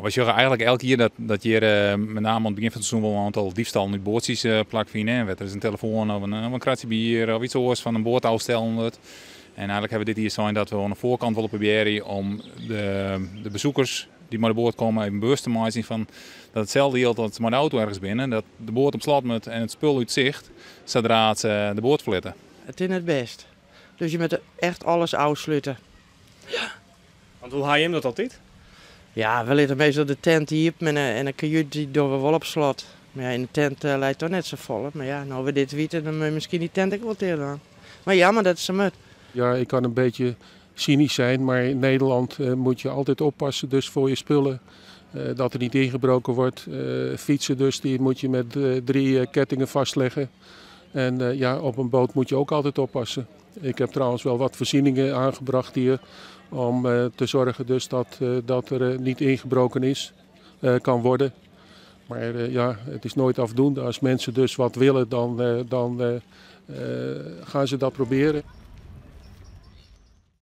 Nou, wy sjogge eigenlik elk jier dat, dat hjir met name oan it begjin fan it seizoen wol in oantal diefstallen út boatsjes plakfine. Wêr't der is in telefoan of in kratsje bier of iets oars fan in boat ôfstellen wurdt. En eigenlik hawwe we dit jier sein dat we oan de foarkant wolle probearje om de besoekers dy't mei de boat komme even bewust te meitsjen fan dat itselde jildt as se mei de auto ergens binne, dat de boat op slot moat en it spul út sicht sadra't se de boat ferlitte. It is net bêst. Dus je moatte echt alles ôfslute. Ja. Want hoe ha jim dat altyd? Ja, we litte meastal de tent iepen en de kajút dy dogge we wol op slot. Mar ja, yn de tent leit toch net safolle. Mar ja, no we dit witte, dan moat je miskien dy tent ek wol ticht dwaan. Mar jammer dat it sa moat. Ja, ik kan een beetje cynisch zijn, maar in Nederland moet je altijd oppassen dus voor je spullen. Dat er niet ingebroken wordt. Fietsen dus, die moet je met drie kettingen vastleggen. En ja, op een boot moet je ook altijd oppassen. Ik heb trouwens wel wat voorzieningen aangebracht hier om te zorgen dus dat er niet ingebroken kan worden. Maar ja, het is nooit afdoende. Als mensen dus wat willen, dan gaan ze dat proberen.